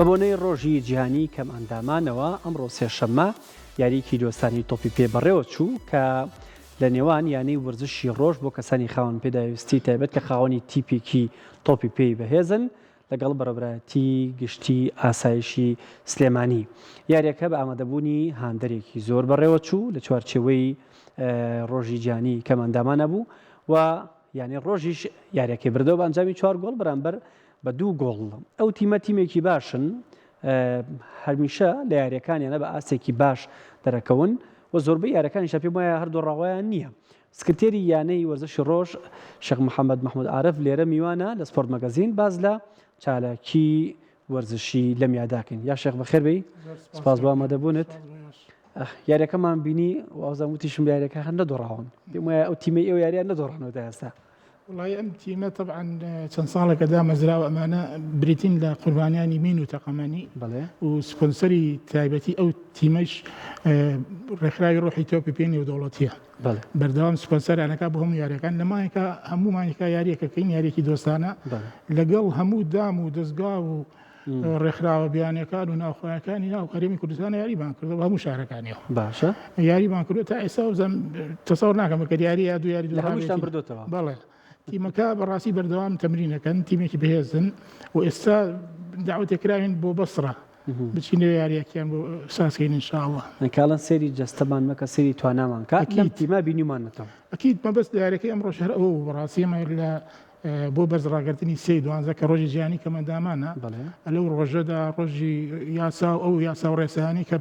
بەبۆنەی ڕۆژی جیهانی کەمئەندامانەوە، ئەمڕۆ سێشەممە یارییەکی دۆستانەی تۆپی پێ بەڕێوەچوو کە لە نێوان یانەی وەرزشی ڕۆژ بۆ کەسانی خاوەن پێداویستی تایبەت کە خاوەنی تیپێکی تۆپی پێی بەهێزن لەگەڵ بەڕێوەبەرایەتی گشتی ئاسایشی سلێمانی. یارییەکە بە ئامادەبوونی هاندەرێکی زۆر بەڕێوەچوو لە چوارچێوەی ڕۆژی جیهانی کەمئەندامانە بوو و یانەی ڕۆژیش یاریەکەی بردەوە بە ئەنجامی چوار گۆڵ بەرامبەر بە دوو گۆڵ. ئەو تیمە تیمێکی باشن هەمیشە لە یاریەکانیانە بە ئاستێکی باش دەرەکەون و زۆربەی یارەکانیشە پێم وایە هەر دۆڕاوایان نییە. سکرتێری یانەی وەرزشی ڕۆژ شێخ محەممەد محمود عارف لێرە میوانە لە سپۆرت مەگەزین باس لە چالاکی وەرزشی لەم یاداکەین یا شێخ بەخێر بێی سپاس بۆ ئامادەبوونت. یاریەکەمان بینی و ئەوزان وتیشم یاریەکە هەر نەدۆڕاون پێم وایە ئەو تیمەی ئێوە یاریان نەدۆڕانەوە تا ئێستا. وڵی ئەم تیمە طبعا چەند ساڵێکە دامەزراوە ئەمانە بریتین لە قوربانیانی مین و تەقەمەنی و سپۆنسەری تایبەتی ئەو تیمەش ڕێکخراوی ڕۆحی تۆپی پێ نێودەوڵەتیە بەردەوام سپۆنسەرانەکە بۆ هەموو یاریەکان لە مایەکە هەموو مانگێکا یاریەکەکەین یاریەکی دۆستانە لەگەڵ هەموو دام و دەستگا و ڕێکخراوە بیانیەکان و ناوخۆیەکانی ناو هەرێمی کوردستان یاریمان کردەوە هەموو شارەکانیەوە باشە یاریمان کردو تا ئێستا وزم تەسەور ناکەم کە یاری یا دوو یاری لە هەمووشتان بردوتەوە بەڵێ تیمەکە بەڕاستی بەردەوام تەمرینەکەن تیمێکی بەهێزن و ئێستا داوەتێ کراوین بۆ بەسڕە بچینە یاریەکیان بۆ سازکەین ان شاء الله کاڵەن سێری جەستەمان مەکە سێری توانامان کە لەم تیمە بینیمانەتەوە ئەکید مەبەست لە یاریەکەی ئەمڕۆش هەر ئەوە بوو بەڕاستی ئێمە لە بۆ بەرز ڕاگرتنی سێی دوانزە کە ڕۆژی جیهانی کەمەندامانە لەو ڕۆژەدا ڕۆژی یاسا و ئەو یاسا و ڕێسایانەی کە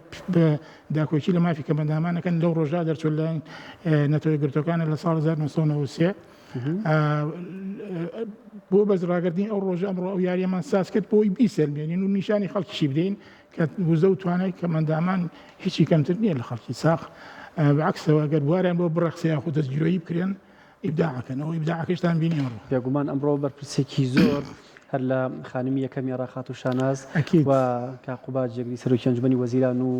داکۆکی لە مافی کەمەندامانەکەن لەو ڕۆژا دەرچوون لە نەتەوە یەکگرتووەکانە لە ساڵ 1993 بۆ بەرز ڕاگرتنی ئەو ڕۆژە ئەمڕۆ ئەو یاریەمان ساز کرد بۆی بیسەلمێنین و نیشانی خەڵکیشی بدەین کە وزە و توانای کەمەندامان هیچی کەمتر نییە لە خەڵکی ساغ بەعکسەوە گەر بواریان بۆ بڕەخسێ یاخود دەستگیرۆیی بکرێن ئیبداعەکەن ئەو ئیبداعەکەشتان بینی ئەمڕۆ. بێگومان ئەمڕۆ بەرپرسێکی زۆر هەر لە خانمی یەکەمی عێراق خاتوو شاناز ئەکید. و کاک قوباد جێگری سەرۆکی ئەنجومەنی وەزیران و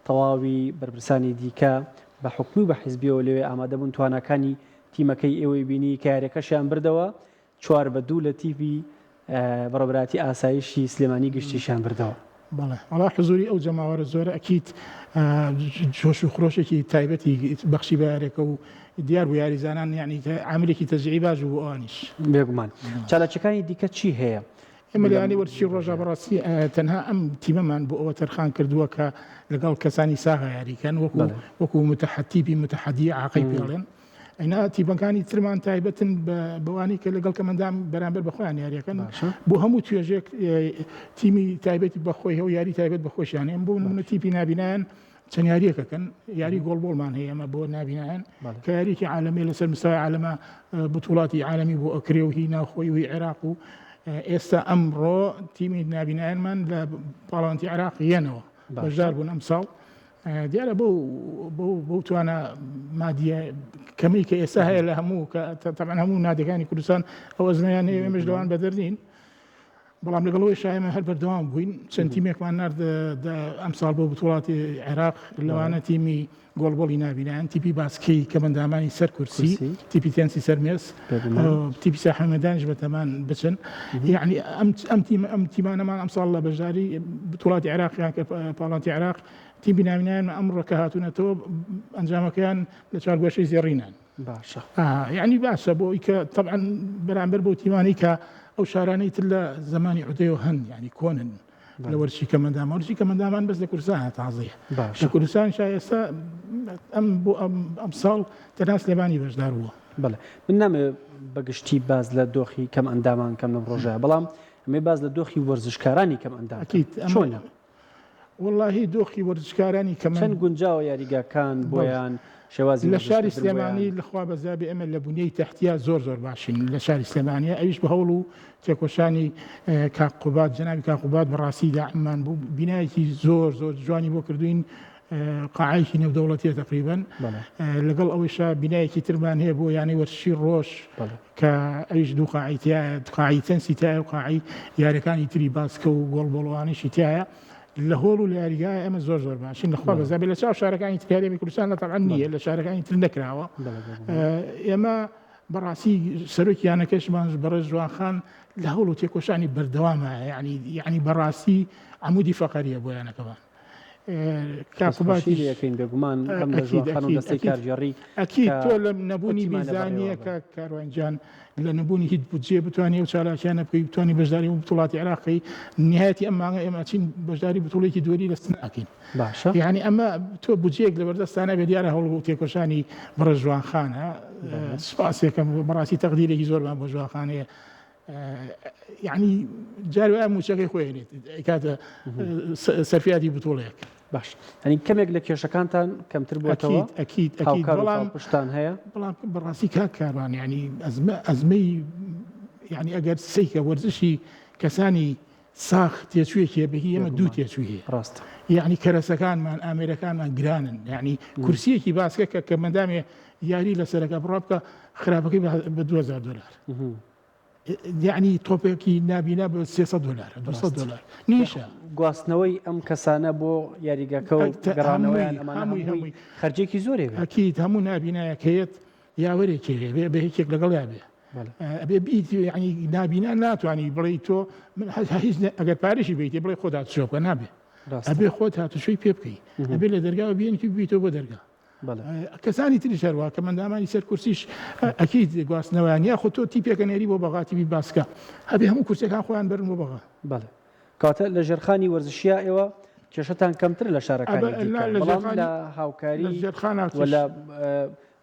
تەواوی بەرپرسانی دیکە بە حکومی و بە حیزبیەوە لەوێ ئامادەبوون تواناکانی تیمەکەی ئێوەی بینی کە یاریەکەشیان بردەوە 4 بە 2 لە تیپی بەڕێوەبەرایەتی ئاسایشی سلێمانی گشتیشیان بردەوە. بەڵێ وەڵا حزوری ئەو جەماوەرە زۆرە ئەکید جۆش و خرۆشێکی تایبەتی بەخشی بە یاریەکە و دیار بوو یاریزانان یعنی عاملێکی تەشجیعی باش بوو بۆ ئەوانیش. بێگومان. چالاکیەکانی دیکە چی هەیە؟ ئێمە لە یانەی وەرزشی ڕۆژا بەڕاستی تەنها ئەم تیمەمان بۆ ئەوە تەرخان کردووە کە لەگەڵ کەسانی ساغا یاریکەن وەکو وەکو متحەتیپی متحەدی عاقەی پێڵێن. ئەینا تیپەکانی ترمان تایبەتن بەوانەی کە لەگەڵ کەمەندام بەرامبەر بە خۆیان یاریەکەن بۆ هەموو توێژێک تیمی تایبەتی بەخۆی هەو یاری تایبەت بە خۆشیان ئەم بۆ منە تیپی نابینایان چەند یاریەکەکەن یاری گۆڵبۆڵمان هەیە ئەمە بۆ نابینایان کە یاریکی عالەمی لەسەر مستەوای عالەمە بتوڵاتی عالەمی بۆ ئەکرێ و هی ناوخۆی و هی عێراق و ئێستا ئەمڕۆ تیمی نابینایانمان لە پاڵانتی عێراق یەنەوە بەشدار بوون ئەمساڵ دیارە بەو بەو بەو توانا مادیە کەمەی کە ئێستا هەیە لە هەموو کە تەبعەن هەموو نادیەکانی کوردستان ئەو ئەزمەیان هەیە ئێمەش لەوان بەدەر نین بەڵام لەگەڵ ئەوەی شایمە هەر بەردەوام بووین چەند تیمێکمان نرد ئەم ساڵ بۆ بتوڵاتی عێراق لەوانە تیمی گۆڵبۆڵی نابینایان تیپی باسکی کە بەندامانی سەر کورسی تیپی تێنسی سەر مێز تیپی ساحەمەدانیش بەتەمان بچن یعنی ئەم ئەم تیم ئەم تیمانەمان ئەم ساڵ لە بەشداری بتوڵاتی عێراقیان کە پاڵانتی عێراق تیمی ناوینایان ئەمڕۆ کە هاتوونەتەوە ئەنجامەکەیان لە چوارگۆشەی زێڕینان. باشە. یعنی باشە بۆ ئەوی کە تەبعەن بەرامبەر بەو تیمانەی کە ئەو شارانەی تر لە زمانی عودەیەوە هەن یعنی کۆنن لە وەرزشی کەمەندامان وەرزشی کەمەندامان بەس لە کوردستان تازەیە لە کوردستان شا ئێستا ئەم بۆ ئەم ساڵ تەنها سلێمانی بەشدار بووە. بەڵێ من نامەوێت بە گشتی باس لە دۆخی کەم ئەندامان کەم لەم ڕۆژەیە بەڵام ئەمێ باس لە دۆخی وەرزشکارانی کەم ئەندام چۆنە؟ وەڵاهی دۆخی وەرزشکارانی کەمەن. چەند گونجاوە یاریگاکان بۆیان، شێوازی لە شاری وەرزشکردن بۆیان؟ سلێمانی لە خوا بەزیابێ ئێمە لە بونیەی تەحتیا زۆر زۆر باشین لە شاری سلێمانیا ئەویش بە هەوڵ و تێکۆشانی کاک قوباد جەنابی کاک قوباد بەڕاستی داعممان بوو بینایەکی زۆر زۆر جوانی بۆ کردوین قاعەیەکی نێودەوڵەتیە تەقریبەن لەگەڵ ئەوەیشا بینایەکی ترمان هەیە بۆ یانەی وەرزشی ڕۆژ کە ئەویش دوو قاعەی تیایە، قاعەی تەنسی تیایە و قاعەی یاریەکانی تری باسکە و گۆڵ بۆڵوانیشی تیایە. لە هۆڵ و لە یاریگا ئێمە زۆر زۆر باشین لە خوا بەزیابێ لە چاو شارەکانی تری هەرێمی کوردستان لە تەبعەن نییە لە شارەکانی تر نەکراوە. ئێمە بەڕاستی سەرۆکی یانەکەشمان بەڕێز جوان خان لە هەوڵ و تێکۆشانی بەردەوامە یعنی یعنی بەڕاستی عمودی فەقەریە بۆ یانەکەمان. کاکوباتی لەکەین بێگومان ئەم لە ژوان و دەستەی کارگێڕی ئەکی تۆ لە نەبوونی بیزانیە کە کاروانجان لە نەبوونی هیچ بودجێ بتوانانی ئەو چالاکیانە بکەی بتوانانی بەشداری و بتوڵاتی عراقی نهایەتی ئەم مانگە ئێمە چین بەشداری بتوڵێکی دووری لە سناکەین باشە یعنی ئەمە تۆ بودجەیەک لە بەردەستانە بێ دیارە هەوڵ و تێکۆشانی بەڕێز جوان خانە سوپاسێکم بەڕاستی تەقدیرێکی زۆرمان بۆ جوان خان هەیە یعنی جار وایە موچەکەی خۆی هێنێت کاتە سەرفیاتی بتوڵێک باش ئەنی کەمێک لە کێشەکانتان کەمتر بووەتەوە ئەکید ئەکید بەڵام پشتان هەیە بەڵام بەڕاستی کاک کاروان یعنی ئەزمە ئەزمەی یعنی ئەگەر سیکە وەرزشی کەسانی ساغ تێچوویەکی هەیە بەهی ئێمە دوو تێچووی هەیە ڕاستە یعنی کەرەسەکانمان ئامێرەکانمان گرانن یعنی کورسیەکی باسکە کە کە مەدامێ یاری لەسەرەکە بڕا بکە خراپەکەی بە 2000 دلار یعنی تۆپێکی نابینا بە 300 دلار 200 دلار نیشە گواستنەوەی ئەم کەسانە بۆ یاریگەکە و گەڕانەوەیان ئەمانە هەمووی خەرجێکی زۆرێ ئەکید هەموو نابینایەک هەیەت یاوەرێکی هەیە بێ بە یەکێک لەگەڵیا بێ ئەبێ بیت یعنی نابینا ناتوانانی بڵێ تۆ من هیچ ئەگەر پارێکی بیتێ بڵێ خۆت هاتوچۆ بکە نابێ ئەبێ خۆت هاتوچۆی پێ بکەی ئەبێ لە دەرگاوە بێنکی بیتەوە بۆ دەرگا کەسانی تریش هەروە کە مندامانی سەر کورسیش ئەکید گواستنەوەیان یا خۆ تۆ تیپێکە نێری بۆ بەغا تیپی باسکە هەبێ هەموو کورسەکان خۆیان بەرن بۆ بەغا بەڵێ کەواتە لە ژێرخانی وەرزشییا ئێوە کێشەتان کەمترە لە شارەکانی دیکە بەڵام لە هاوکاری و لە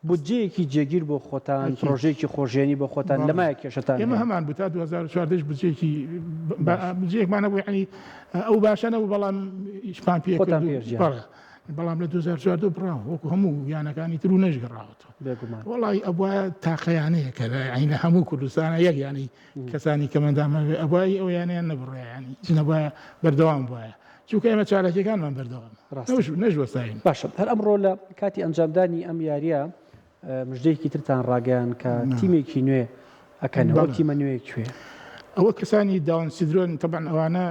بودجەیەکی جێگیر بۆ خۆتان، پرۆژەیەکی خۆژێنی بۆ خۆتان لەمایە کێشەتان ئێمە هەمان بوو تا 2014 بودجەیەکی بودجەیەکمان هەبوو یعنی ئەو باشە نەبوو بەڵام ئیشمان پێ خۆتان پێ بەڵام لە 2014 بڕاوە وەکو هەموو یانەکانی تر و نەشگەڕاوەتەوە بێگومان وەڵی ئەبوایە تاقەیانەیە کە لە هەموو کوردستانە یەک یانەی کەسانی کەمەندام هەبێ ئەبوایە ئەو یانەیان نەبڕایە یانی چ نەبوایە بەردەوام بوایە چونکە ئێمە چالاکیەکانمان بەردەوام نەژوەستاین. باشە هەر ئەمڕۆ لە کاتی ئەنجامدانی ئەم یاریە مژدەیەکی ترتان ڕاگەیان کە تیمێکی نوێ ئەکەنەوە تیمە نوێ کوێ؟ ئەوە کەسانی داون سیدرۆن تەبعەن ئەوانە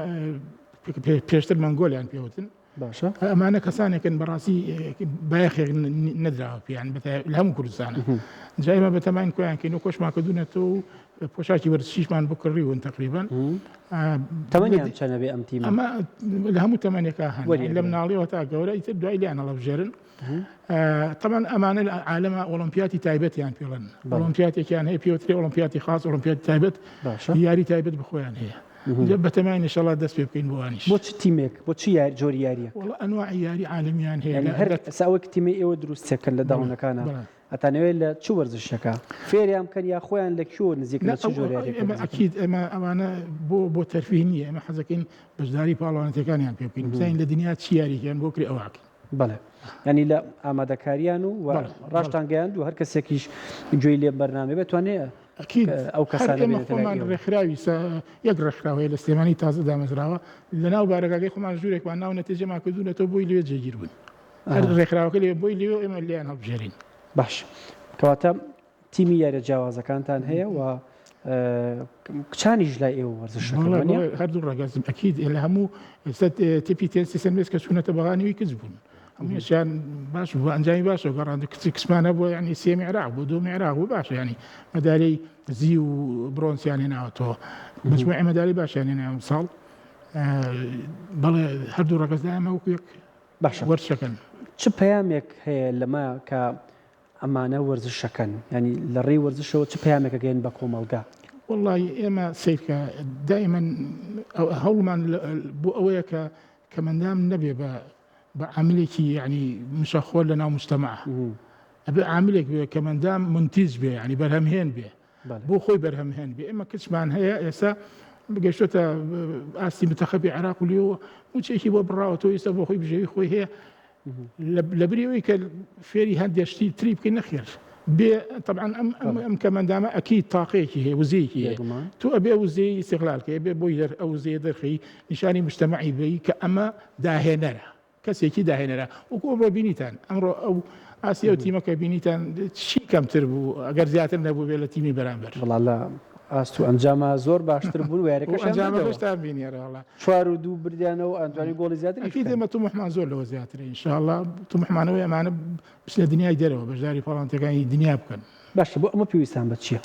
پێشتر مەنگۆلیان پێوتن باشە. ئەمانە کەسانێکن بەڕاستی بایەخێک نەدراوە پێیان لە هەموو کوردستانە جا ئێمە بەتەماین کۆیان کەین و کۆشمان کردوونەتەوە و پۆشاکی وەرزشیشمان بکڕیون تقریبا تەمەنیان چەنە بێ ئەم تیمە ئەمە لە هەموو تەمەنێکا هەن لە مناڵیەوە تا گەورە ئیتر دوای لێیان هەڵەبژێرن تەمان ئەمانە لە عالەمە ئۆڵۆمپیاتی تایبەتیان پێڵن ئۆڵۆمپیاتێکیان هەیە پێوترێ ئۆڵۆمپیاتی خاص ئۆڵۆمپیاتی تایبەت یاری تایبەت بخۆیان هەیە بەتەماین ئینشەڵا دەست پێ بکەین بۆ وانیش. بۆ چ تیمێک بۆ چ یاری جۆری یاریەک؟ وەڵا ئەنواعی یاری عالەمیان هەیە یانی هەر ئێستا ئەوەی کە تیمەی ئێوە دروستێکن لە داونەکانە ئەتانەوێت لە چ وەرزشێکە فێریان بکەن یا خۆیان لە کوێوە نزیکن لە چ جۆرە یاریەکە ئێمە ئەکید ئێمە ئەوانە بۆ بۆ تەرفیه نییە ئێمە حەزەکەین بەشداری پاڵەوانێتیەکانیان پێ بکەین بزانین لە دنیا چی یاریەکیان بۆ کرێ ئەوە بەڵێ ینی لە ئامادەکاریان و ڕاشتان گەیاند و هەر کەسێکیش گوێی لێ بەرنامە بتوانێ ئەکید ئەو کەسانە ئێمە خۆمان ڕێکخراوی یەک ڕێکخراو هەیە لە سلێمانی تازە دامەزراوە لەناو بارەگاکەی خۆمان ژوورێکمان ناو نەتیجەمان کردوونەتەوە بۆی لێ جێگیر بوون هەر ڕێکخراوەکە لێ بۆی لێ ئێمە لێیان هەڵبژێرین. باش کەواتە تیمی یاریە جیاوازەکانتان هەیە و کچانیش لای ئێوە وەرزش هەردوو ڕەگەزم ئەکید لە هەموو تیپی تێنسی سەرمێز کە چوونەتە بەغانیوی کچ بوون هەموویان باش بوو ئەنجامی باشە گەڕاند کچی کچمان هەبووە یعنی سێمی عێراق بوو دووەمی عێراق بوو باشە یعنی مەدالیای زی و برۆنزیان هێناوەتەوە مجموعی مەدالی باشیان هێنا ئەم ساڵ بەڵێ هەردوو ڕەگەز لای ئێمە وەکو یەک باشە وەرزشەکەن. چ پەیامێک هەیە لەمە کە ئەمانە وەرزشەکەن یانی لە ڕێی وەرزشەوە چ پەیامێک ئەگەیەن بە کۆمەڵگا؟ وەڵی ئێمە سەیرکە دائیمەن هەوڵمان بۆ ئەوەیە کە کەمەندام نەبێ بە بە عاملێکی یعنی مشەخۆر لە ناو مجتەمع ئەبێ عاملێک بێ کەمەندام منتیج بێ یعنی بەرهەمهێن بێ بۆ خۆی بەرهەمهێن بێ ئێمە کچمان هەیە ئێستا گەشتۆتە ئاستی متەخەبی عێراق و لێەوە موچێکی بۆ بڕاوەتەوە ئێستا بۆ خۆی بژێوی خۆی هەیە لەبری ئەوەی کە فێری هەندێک شتی تری بکەین نەخێر بێ طبعا ئەم ئەم ئەم کەمەندامە ئەکی تاقەیەکی هەیە وزەیەکی هەیە تۆ ئەبێ وزەی ئیستغلال کەی ئەبێ بۆی دەر ئەو وزەیە دەرخەی نیشانی مجتەمەعی بەی کە ئەمە داهێنەرە کەسێکی داهێنەرە وەکو ئەمڕۆ بینیتان ئەمڕۆ ئەو ئاسی ئەو تیمە کە بینیتان چی کەمتر بوو ئەگەر زیاتر نەبوو بێ لە تیمی بەرامبەر وەڵا لە ئاست و ئەنجامە زۆر باشتر بوون و یاریەکەشیان ئەنجامەکەشتان بینی ئەرێ وەڵا. 4 و 2 بردیانەوە و ئەنتوانی گۆڵی زیاتریش ئەکید بکەن. ئێمە تومحمان زۆر لەوە زیاترە ان شاء اللە تومحمان ئەوەیە ئەمانە بچنە دنیای دەرەوە بەشداری پاڵانتەکانی دنیا بکەن. باشە بۆ ئەمە پێویستان بە چییە؟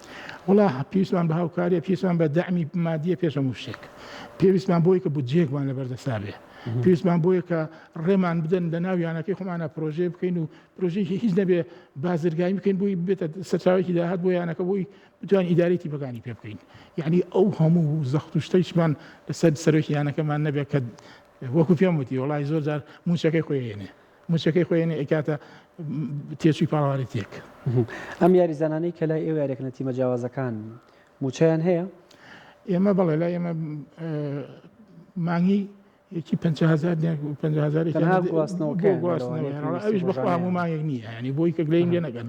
وەڵا پێویستمان بە هاوکاریە، پێویستمان بە دەعمی مادیە پێش هەموو شتێک. پێویستمان بۆیە کە بودجەیەکمان لەبەردەستا بێ. پێویستمان بۆیە کە ڕێمان بدەن لە ناو یانەکەی خۆمانە پرۆژەیە بکەین و پرۆژەیەکی هیچ نەبێ بازرگانی بکەین بۆی بێتە سەرچاوێکی داهات بۆ یانەکە بۆی بتوانین ئیدارەی تیپەکانی پێ بکەین. یعنی ئەو هەموو زەخت و شتەیشمان لەسەر سەرۆکی یانەکەمان نەبێ کە وەکو پێم وتی وەڵای زۆر جار مووچەکەی خۆی هێنێ. مووچەکەی خۆی هێنێ ئەیکاتە تێچووی پاڵەوانێتییەک. ئەم یاریزانانەی کە لای ئێوە یاریەکەن لە تیمە جیاوازەکان مووچەیان هەیە؟ ئێمە بەڵێ لای ئێمە مانگی یەکی 50هزار 50هزار تەنها گواستنەوەکەیان لەوانەیە پێویستی ئەویش بەخوا ڕۆژانەیان هەموو مانگێک نییە یعنی بۆی کە گلەییم لێ نەکەن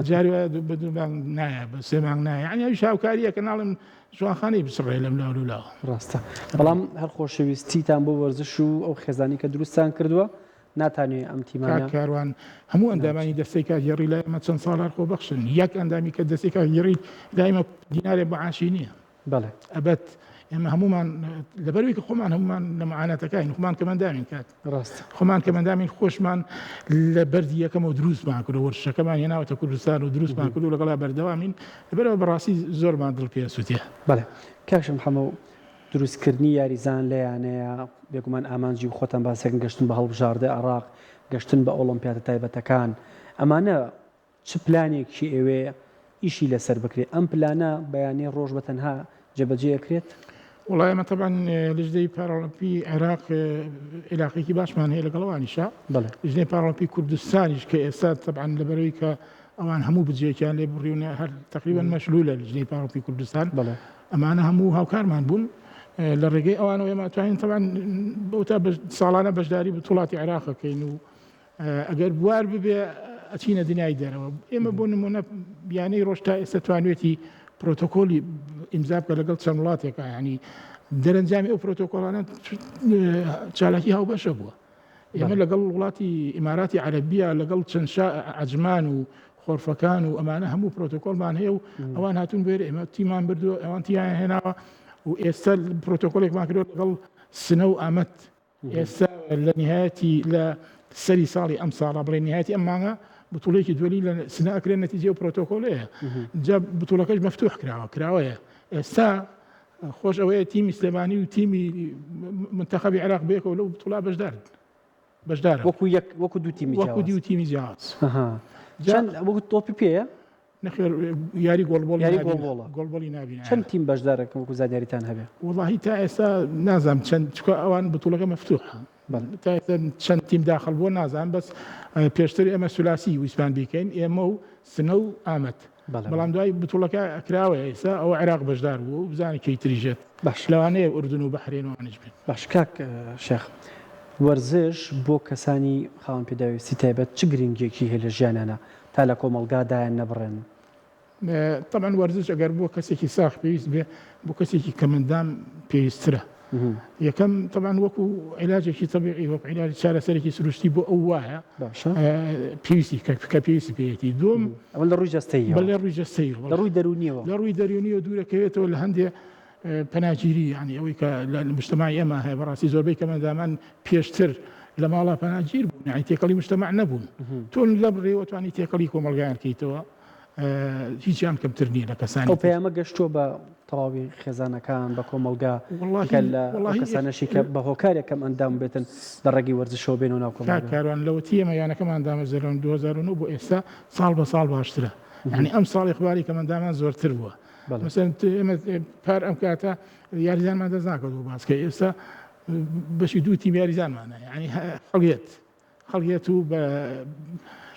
جاری وایە بە دوو مانگ نایە بە سێ مانگ نایە یعنی ئەویش هاوکارییە کە ناڵێم جوانخانەی بچڕێ لەم لاو لەو لاوە. ڕاستە بەڵام هەر خۆشەویستیتان بۆ وەرزش و ئەو خێزانی کە دروستتان کردووە ناتانوێ ئەم تیمانە. کاک کاروان هەموو ئەندامانی دەستەی کارگێڕی لای ئێمە چەند ساڵ هەر خۆبەخشن یەک ئەندامی کە دەستەی کارگێڕی لای ئێمە دینارێک معاشی نییە. بەڵێ. ئەبەد ئێمە هەموومان لەبەروی کە خۆمان هەموومان لە معاناتەکانین خۆمان کەمەندامین کاک ڕاستە. خۆمان کەمەندامین خۆشمان لە بەردی یەکەمەوە دروستمان کردو وەرزشەکەمان هێناوەتە کوردستان و دروستمان کردو لەگەڵا بەردەوامین لەبەرئەوە بەڕاستی زۆرمان دڵ پێ ئەسوتێ. بەڵێ کاک شێخ محەمەو دروستکردنی یاریزان لە یانەیە بێگومان ئامانجی و خۆتان باسێکن گەشتن بە هەڵبژاردەی عێڕاق گەشتن بە ئۆڵۆمپیاتە تایبەتەکان ئەمانە چ پلانێکی ئەوێ ئیشی لەسەر بکرێت؟ ئەم پلانە بە یانەی ڕۆژ بە تەنها جێبەجێ ئەکرێت؟ وەڵا ئێمە تەبعەن لجنەی پاراڵۆمپی عێراق عیلاقەیەکی باشمان هەیە لەگەڵ ئەوانیشا. بەڵێ. لجنەی پاراڵۆمپی کوردستانیش کە ئێستا تەبعەن لەبەرئەوەی کە ئەوان هەموو بجەیەکیان لێ بڕیونە هەر تەقریبەن مەشلولە لجنەی پاراڵۆمپی کوردستان. بەڵێ. ئەمانە هەموو هاوکارمان بوون لە ڕێگەی ئەوانەوە ئێمە ئەتوانین تەبعەن بەو تا ساڵانە بەشداری بتوڵاتی عێراق ئەکەین و ئەگەر بوار ببێ ئەچینە دنیای دەرەوە ئێمە بۆ نمونە یانەی ڕۆژ تا ئێستا توانوێتی پرۆتۆکۆلی ئیمزا بکە لەگەڵ چەند وڵاتێکە ینی دەرەنجامی ئەو پرۆتۆکۆلانە چالاکی هاوبەشە بووە ئێمە لەگەڵ وڵاتی ئیماراتی عەربیە لەگەڵ چەند عەجمان و خۆرفەکان و ئەمانە هەموو پرۆتۆکۆلمان هەیە و ئەوان هاتوون بێر ئێمە تیمان بردووە ئەوان تیان هێناوە و ئێستا پرۆتۆکۆلێکمان کردووە لەگەڵ سنە و ئامەد ئێستا لە نیهایەتی لە سەری ساڵی ئەم ساڵە بڵێ نیهایەتی ئەم مانگە بتوڵێکی دولی لە سنە ئەکرێن نەتیجە و پرۆتۆکۆلەیە جا بتوڵەکەش مەفتوح کراوە کراوەیە ئێستا خۆش ئەوەیە تیمی سلێمانی و تیمی منتەخەبی عێراق بێکەوە لەو بتوڵا بەشدارن بەشدارن وەکو یەک وەکو دوو تیمی وەکو دوو تیمی جیاواز چەند وەکو تۆپی پێیە نەخێر یاری گۆڵبۆڵی یاری گۆڵبۆڵە گۆڵبۆڵی نابینە چەند تیم بەشدارەکەن وەکو زانیاریتان هەبێ؟ وەڵاهی تا ئێستا نازانم چەند چونکە ئەوان بتوڵەکە مەفتوحە تا ئێستا چەند تیم داخڵ بووە نازانم بەس پێشتر ئێمە سولاسی ویستمان بیکەین ئێمە و سنە و ئامەد بەڵام دوای بتوڵەکە کراوەیە ئێستا ئەوە عێراق بەشدار بوو و بزانە کەی تریژێت باش لەوانەیە ئوردن و بەحرێن و ئەوانیش بێن. باش کاک شێخ وەرزش بۆ کەسانی خاوەن پێداویستی تایبەت چ گرنگیەکی هەیە لە ژیانیانا تا لە کۆمەڵگا دایان نەبڕێن. تەبعەن وەرزش ئەگەر بۆ کەسێکی ساغ پێویست بێ بۆ کەسێکی کەمەندام پێویستترە یەکەم تەبعەن وەکو عیلاجێکی تەبیعی وەک عیلاج چارەسەرێکی سروشتی بۆ ئەو وایە باشە پێویستی کە پێویستی پێیەتی دوم ئەوە لە ڕووی جەستەییەوە بەڵێ ڕووی جەستەییەوە لە ڕووی دەروونیەوە لە ڕووی دەروونیەوە دوورەکەوێتەوە لە هەندێ پەناگیری یانی ئەوەی کە لە مجتەمەعی ئێمە هەیە بەڕاستی زۆربەی کەمەندامان پێشتر لە ماڵا پەناگیر بوون یانی تێکەڵی مجتەمەع نەبوون تۆ لەم ڕێوە توانی تێکەڵی کۆمەڵگایان کەیتەوە هیچیان کەمتر نییە لە کەسانی ئەو پەیامە گەشتووە بە تەواوی خێزانەکان بە کۆمەڵگا کە لە کەسانەشی کە بە هۆکارێک کەم ئەندام بێتن لە ڕێگەی وەرزشەوە بێنەوە ناو کۆمەڵگا. کاروان لەوەتی ئێمە یانەکەمان دامەزراند 2009 بۆ ئێستا ساڵ بە ساڵ باشترە یانی ئەم ساڵ ئیقبالی کەمەندامان زۆرتر بووە مەسەلەن ئێمە پار ئەم کاتە یاریزانمان دەست ناکەوت بۆ باسکە ئێستا بەشی دوو تیم یاریزانمانە یعنی خەڵێت خەڵێت و بە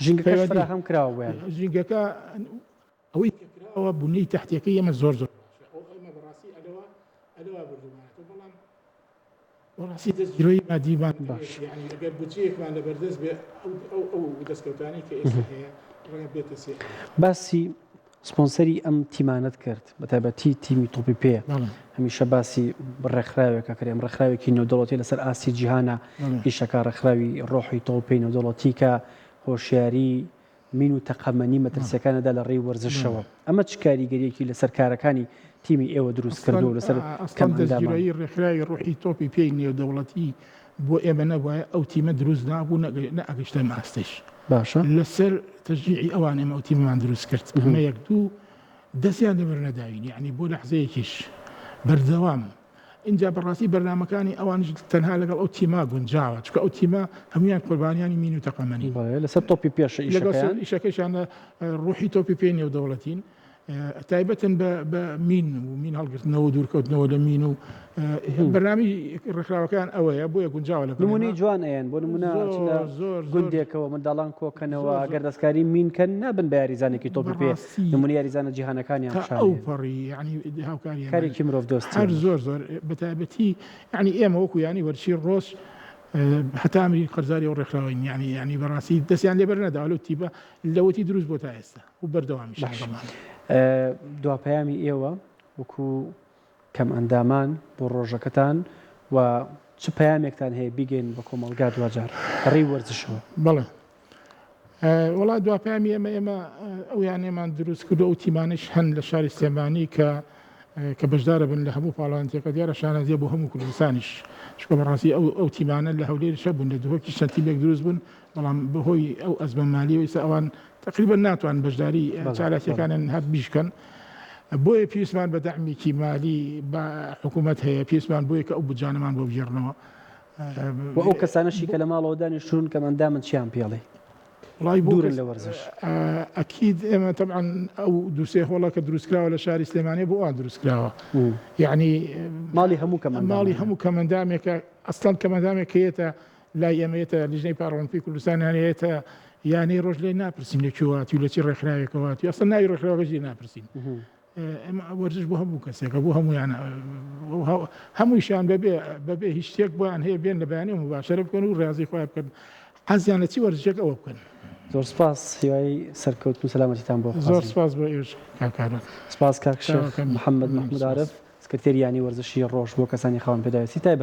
ژینگەکە فراهەم کراوە بۆیان ژینگەکە ئەوەی کراوە بنیەی تەحتیەکەی ئێمە زۆر زۆر ئەو ئێمە بەڕاستی ئەلەوە ئەلەوە بردومانەتەوە بەڵام بەڕاستی دەست گرۆی مادیمان باش یعنی ئەگەر بودجەیەکمان لەبەردەست بێ ئەو ئەو ئەو دەستکەوتانەی کە ئێستا هەیە ڕەنگە بێتە سێ. باسی سپۆنسەری ئەم تیمانەت کرد بە تایبەتی تیمی تۆپی پێ هەمیشە باسی ڕێکخراوێک ئەکرێ ئەم ڕێکخراوێکی نێودەوڵەتی لەسەر ئاستی جیهانە ئیشەکە ڕێکخراوی ڕۆحی تۆپی نێودەوڵەتی کە هۆشیاری مین و تەقەمەنی مەترسیەکان ئەدا لە ڕێی وەرزشەوە، ئەمە چ کاریگەریەکی لەسەر کارەکانی تیمی ئێوە دروست کردووە و لەسەر ئەسڵەن کەم ئەندامان؟ دەستگیرۆیی ڕێکخراوی ڕۆحی تۆپی پێی نێودەوڵەتی بۆ ئێمە نەبوایە ئەو تیمە دروست نابوو نەئەگەیشتە ئەم ئاستەیش. باشە. لەسەر تەشجیعی ئەوان ئێمە ئەو تیمەمان دروست کرد. ئەمە یەک دوو دەستیان لەبەر نەداوین یەعنی بۆ لەحزەیەکیش بەردەوام. ئینجا بەڕاستی بەرنامەکانی ئەوانیش تەنها لەگەڵ ئەو تیمە گونجاوە چونکە ئەو تیمە هەموویان قوربانیانی مین و تەقەمەنین. بەڵێ لەسەر تۆپی پێشە لەگەڵ ئیشەکەیان. ئیشەکەشیان ڕوحی تۆپی پێی نێودەوڵەتین. تایبەتن بە مین و مین هەڵگرتنەوە و دوورکەوتنەوە لە مین و بەرنامی ڕێکخراوەکان ئەوەیە بۆیە گونجاوە لە نمونەی جوان ئەیەن بۆ نمونە زۆر گوندێکەوە منداڵان کۆکەنەوە گەر دەستکاری مین کەن نابن بە یاریزانێکی تۆپی پێ نمونە یاریزانە جیهانەکانیان ئەو پەڕی یعنی هاوکاری کارێکی مرۆڤ دۆستی هەر زۆر زۆر بەتایبەتی یعنی ئێمە وەکو یانی وەرچی ڕۆژ هەتا ئەمرین قەرزاری ئەو ڕێکخراوەین یعنی یعنی بەڕاستی دەستیان لێبەر نەداوە لەو تیپە لەوەتی دروست بۆ تا ئێستا و بەردەوامیش باشە دوا پەیامی ئێوە وەکو کەم ئەندامان بۆ ڕۆژەکەتان و چ پەیامێکتان هەیە بیگەین بە کۆمەڵگا دواجار ڕێی وەرزشەوە؟ بەڵێ وەڵا دوا پەیامی ئێمە ئێمە ئەو یانەیەمان دروست کردو ئەو تیمانەش هەن لە شاری سلێمانی کە کە بەشدارە بن لە هەموو پاڵانتێکە دیارە شانازیە بۆ هەموو کوردستانیش چونکە بەڕاستی ئەو ئەو تیمانە لە هەولێریش هەبوون لە دهۆکیش چەند تیمێک دروست بوون بەڵام بەهۆی ئەو ئەزمە مالیەوە ئیستا ئەوان تەقریبەن ناتوان بەشداری چالاکیەکانیان هەر بیشکەن بۆیە پێویستمان بە دەعمێکی مالی بە حکوومەت هەیە پێویستمان بۆیە کە ئەو بودجانەمان بۆ بگێڕنەوە. و ئەو کەسانەشی کە لە ماڵەوە دانیشتوون کەم ئەندامن چیان پێڵێ وڵی دوورن لە وەرزش؟ ئەکید ئێمە تەبعەن ئەو دووسێ هۆڵە کە دروستکراوە لە شاری سلێمانی بۆ ئەوان دروستکراوە یعنی ماڵی هەموو کەم ماڵی هەموو کەمەندامێکە ئەسڵەن کەمەندامێک کە یەتە لای ئێمە یەتە لیژنەی پارالۆمپی کوردستان یان یەتە یانەی ڕۆژ لێ ناپرسین لە کوێ هاتووی لە چی ڕێکخراوێکەوە هاتووی ئەسڵەن ناوی ڕێکخراوەکەش لێ ناپرسین ئێمە وەرزش بۆ هەموو کەسێکە بۆ هەمویان هەموویشیان بەبێ بەبێ هیچ شتێک بۆیان هەیە بێن لە بەیانی مباشرە بکەن و ڕاضی خۆیان بکەن حەزیان لە چی وەرزشێک ئەوە بکەن. زۆر سپاس هیوای سەرکەوتن و سەلامەتیتان بۆ زۆر خوازین. سپاس بۆ ئێوەش کاک کاروان. سپاس کاک شێخ محەممەد مەحموود عارف سکرتێری یانەی وەرزشی ڕۆژ بۆ کەسانی خاوەن پێداویستی تایبەت.